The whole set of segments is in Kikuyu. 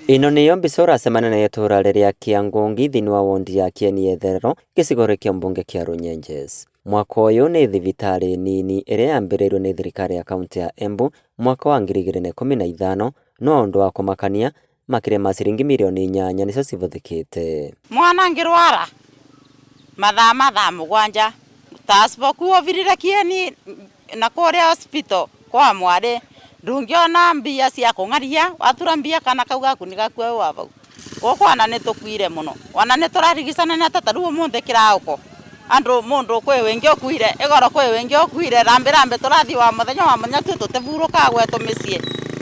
Ĩno nĩyo mbica ũracemania nayo itũra rĩrĩa Kĩangũngi thĩinĩ wa wondi ya Kĩeni-Etherero gĩcigo kĩa mbunge kĩa Runyenjes. Mwaka ũyũ nĩ thibitarĩ nini ĩrĩa yambĩrĩirio nĩ thirikari ya kaunti ya Embu mwaka wa 2015 no ũndũ wa kũmakania makĩria ma ciringi mirioni 8 nĩcio civũthĩkĩte. Mwana ngirwara mathaa mathaa 7 tasipokuo virire Kieni na kuria hospital kwa mwari ndungiona mbia cia kung'aria watura mbia kana kau gaku ni gakue wa vau guku ona ni tukuire muno ona ni turarigicana na tata riu umuthi kirauko andu mundu kwi wingi ukuire igoro kwi wingi ukuire rambi rambi turathi wa muthenya wa muthenya tu tutiburuka gwetu micii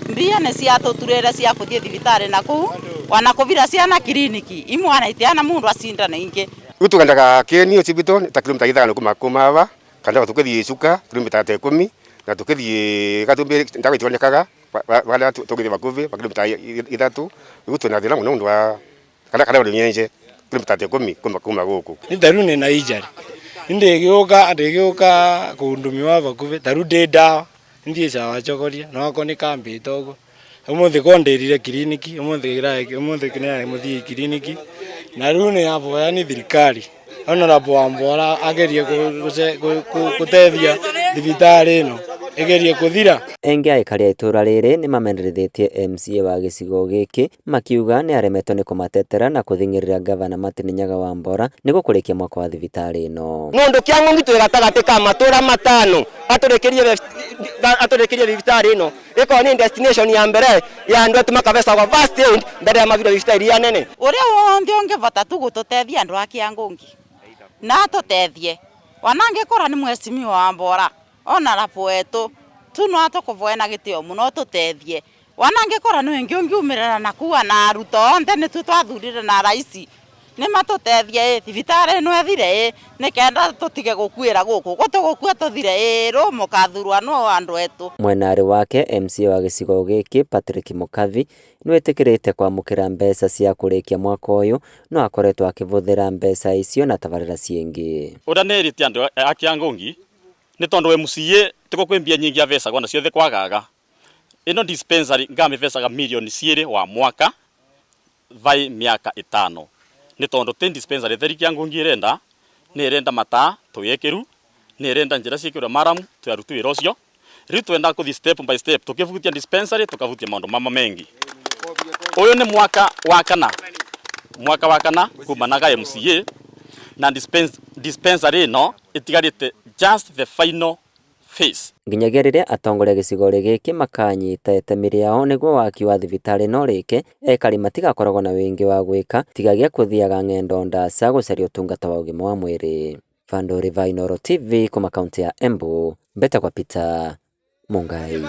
mbia ni ciatuturire cia kuthie thibitari na kuu ona kuvira ciana kiriniki imwana itiana mundu acindana ingi. Riu tugendaga Kieni hospital ta kilomita 5 kuma kuma ava kana tukithie Chuka kilomita ta 10 na tukithie Gatumbi ndawa itionekaga varia tugithie vakuvi va kilomita 3 riu twina thina muno undu wa kana kana Runyenje kilomita ta 10 kuma kuma guku. Ni taru nina injury ndigiuka ndigiuka kundumiwa vakuvi taru ndi ndawa nthiecaga wachokoria no ni kambite uguo umuthi ko ndirire kiriniki umuthi umuthi muthii kiriniki na riu ni avoya ni thirikari Honorable Wambora agerie gutethia thibitari ino igerie kuthira. Engi aikari a itũra rĩrĩ nĩmamenereithĩtie MCA wa gĩcigo gĩkĩ makiuga nĩaremetwo nĩ kũmatetera na kũthing'ĩrĩria ngavana Martin Nyaga Wambora nĩguo kũrĩkia mwako wa thibitarĩ ĩno. Nundu Kiang'ung'i twi gatagati ka matura 5 aturikirie thibitari ino ikorwo ni destination ya mbere ya andu etu makavecagwa first aid mbere ya mavira thibitari iria nene. Uria wonthe ungivota tu gututethia andu a Kiang'ung'i na atutethie ona angikora ni mwecimiwa Wambora ona rapo wetu tu no atukuvoe na gitio muno tutethie ona angikora ni wingi ungiumirira na kuwa na aruto onthe nitu twathurire na raisi ni matutethie thibitari ino ethire ni kenda tutige gukuira guku gutugukua tuthire ru mukathurwa no andu etu. Mwenarĩ wake MCA wa gĩcigo gĩkĩ Patrick Mukavi nĩwĩtĩkĩrĩte kwamũkĩra mbeca cia kũrĩkia mwaka ũyũ no akoretwo akĩvũthĩra mbeca icio na tabarĩra ciĩngĩ. Ũrĩa nerĩte andũ a Kiangũngi nĩ tondũ MCA tiko kwĩ mbia nyingĩ avecagwo na ciothe kwagaga ĩno dispensary ngamĩvecaga mirioni 2 wa mwaka vai miaka 5 nĩ tondũ ti dispensary theri Kiangũngi ĩrenda nĩ ĩrenda mataa twĩkĩru nĩ ĩrenda njĩra ciĩkĩrwo maramu twaruti wĩra ũcio rĩu twenda kũthi step by step tukivutia dispensary tukavutia maũndũ mama mengi. Ũyũ nĩ mwaka wa kana mwaka wa kana kumanaga MCA na dispensary ĩno ĩtigarĩte just the final phase. Nginyagia rĩrĩa atongoria gĩcigo gĩkĩ makanyita itemi rĩao nĩguo waki wa thibitarĩ ĩno ũrĩke, ekari matigakoragwo na wĩngĩ wa gwĩka tigagia kũthiaga ng'endo ndaca gũcaria ũtungata wa ũgima wa mwĩrĩ. Vandũ Riva, Inooro TV kuma kaunti ya Embu, mbetagwa Peter Mungai.